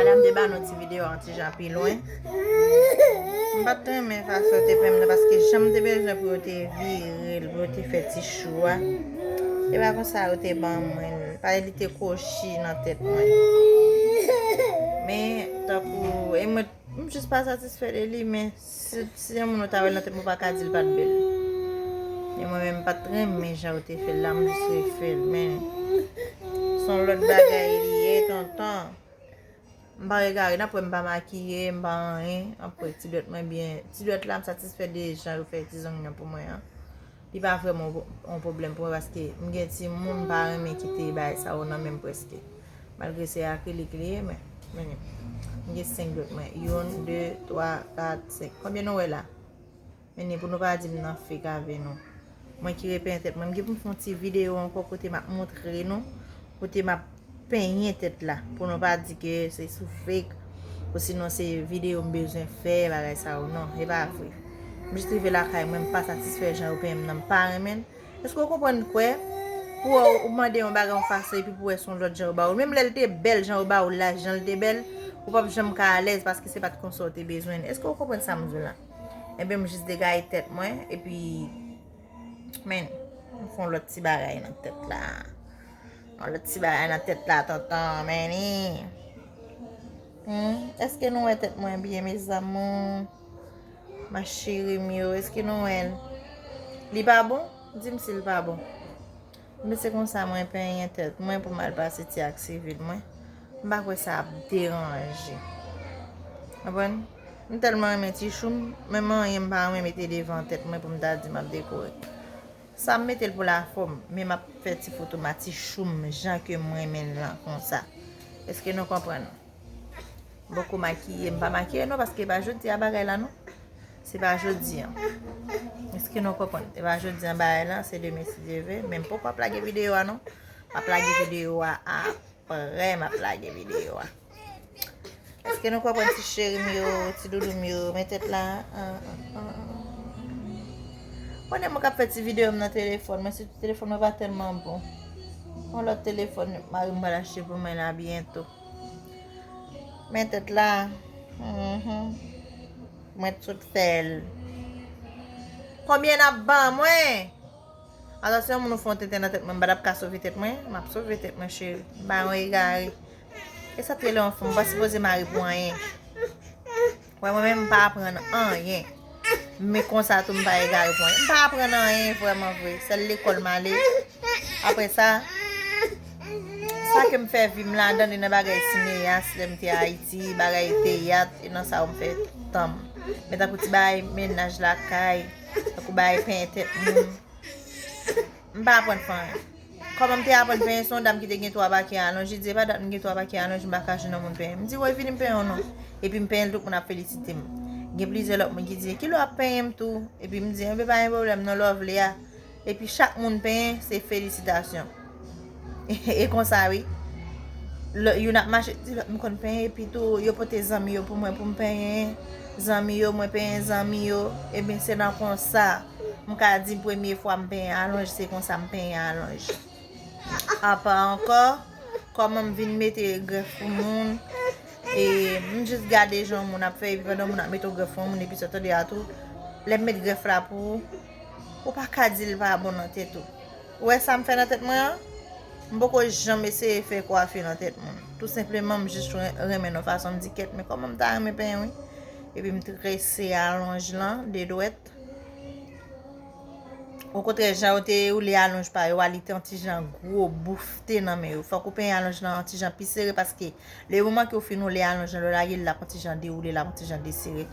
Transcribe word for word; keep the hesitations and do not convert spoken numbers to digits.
La m te ba nou ti videyo an ti jan pi lwen. M pa t renmen fason yo te penyen m nan, paske jan m te bezwen pou yo te vire l, pou yo te fè ti chou a, e pa konsa yo te ban mwen l. Pale li te kwochi nan tèt mwen. Men, tankou, e mwen, m jis pa satisfè de li, men si, si yon moun ou ta wè l nan tèt mwen, ou pa ka di l pa t bèl. Men mwen menm, m pa t renmen jan yo te fè l la, m jis refè l. Men, se yon lòt bagay li ye, tonton. M pa egare, n ap wè m pa makiye, m pa anyen. Apre, ti dwèt mwen byen. Ti dwèt la, m satisfè de jan yo fè ti zong nan pou mwen an. Li pa vrèman yon pwoblèm pou mwen, paske m gen timoun, m pa renmen kite bagay sa yo nan men m prèske. Malgre se akrilik li ye, men, men, m gen senk dwèt mwen. Youn, de, twa, kat, senk. Konbyen nou wè la? Men ni pou nou pa di m nan fake avè nou. Mwen ki repenyen tèt mwen. M gen pou m fè yon ti videyo ankò kote m ap montre nou, kote m ap penyen tèt la. Pou nou pa di ke se sou fake, osinon se videyo m bezwen fè, bagay sa yo. Non, e pa vre. M jis rive lakay mwen, m pa satisfè jan yo penyen m nan, m pa renmen l. Èske w konprann kwè? Pou w, ou mande yon bagay yon fason, epi pou w wè se yon lòt jan yo ba w. Menm lè l te bèl, jan yo ba w la, jan l te bèl, ou p ap janm ka alèz, paske se pa t konsa w te bezwen l. Èske w konprann sa m di w la? Enben, m jis degaye tèt mwen, epi, men, m fè yon lòt ti bagay nan tèt la. Yon lòt ti bagay nan tèt la, tonton, men ni. Hmm, èske nou wè tèt mwen byen, mes amours? Ma cheri m yo, èske nou wè l? Li pa bon? Di m si l pa bon. Men se konsa mwen penyen tèt mwen pou m al pase ti ak sivil mwen. M pa kwè sa ap deranje. Konprann? M tèlman renmen ti chou m, menm anyen m pa renmen mete devan tèt mwen pou m ta di m ap dekore. Sa m mete l pou lafòm, men m ap fè ti foto m a ti chou m jan ke m renmen l lan konsa. Èske nou konprann? Boko makiye, m pa makiye non, paske e pa jodi a bagay la non. Se pa jodi an. Èske nou konprann? E pa jodi an bagay la, se demen si Dye vle. Men m poko ap lage videyo a non. M ap lage videyo a apre, m ap lage videyo a. Èske nou konprann ti cheri m yo, ti doudou m yo? Men tèt la. Ah, ah, ah, ah. Konnen mwen k ap fè ti videyo m nan telefòn, men si telefòn mwen pa tèlman bon. Yon lòt telefòn, mari m pral achte pou mwen la byento. Men tèt la. Mhm. Mwen t sot fè l. Konbyen n ap ban mwen? Atò, si yon moun fè yon tenten nan tèt mwen, m pa t ap ka sove tèt mwen? M ap sove tèt mwen, cheri. M pa yon egare. E sa t rele yon fanm, m pa sipoze mare pou anyen. Wè, mwen menm, m pa aprann anyen. Men konsa tou, m pa egare pou anyen. M pa aprann anyen vrèman vre. Sèl lekòl m ale. Apre sa, sa ke m fè vi m ladan, li nan bagay sineyas, lè m te Ayiti, bagay teyat, e nan sa yo m fè tan m. Men tankou ti bagay mennaj lakay, tankou bagay penyen tèt moun, m pa aprann fè anyen. Kòman m te aprann penyen, se yon dam ki te gen twa pake alonj, li di, "E pa dat m gen twa pake alonj, m pa ka jwenn yon moun penyen." M di, "Woy, vini m penyen w non." Epi m penyen l, tout moun ap felisite m. Gen plizyè lòt moun ki di, "Kilè w ap penyen m tou?" Epi m di, "Enben, pa gen pwoblèm non, lè w vle a." Epi chak moun penyen, se felisitasyon. E konsa, wi. Lò, youn ap mache, di lòt, "M konn penyen," epi tou, yo pote zanmi yo pou mwen, pou m penyen zanmi yo, mwen penyen zanmi yo. Ebyen, se nan konsa, m ka di, premye fwa m penyen alonj, se konsa m penyen alonj. Apa ankò, kòman m vin mete grèf pou moun, e m jis gade jan moun ap fè, epi pandan moun ap mete yon grèf pou moun, epi sa tande a tou, lè m met grèf la pou ou, ou pa ka di l pa bon nan tèt ou. Ou wè sa m fè nan tèt mwen an? M poko janm eseye fè kwafi nan tèt moun. Tou senpleman, m jis ren-, renmen nan fason m di kèt, men kòman m ta renmen penyen, wi. Epi m trese alonj lan, de dwèt. Okontrè, jan yo te woule alonj pa yo a, li te yon ti jan gwo, bouf te nan men yo. Fòk ou penyen alonj lan yon ti jan pi sere, paske le moman ke w fin woule alonj lan, lè w lage l, l ap yon ti jan dewoule, l ap yon ti jan desere.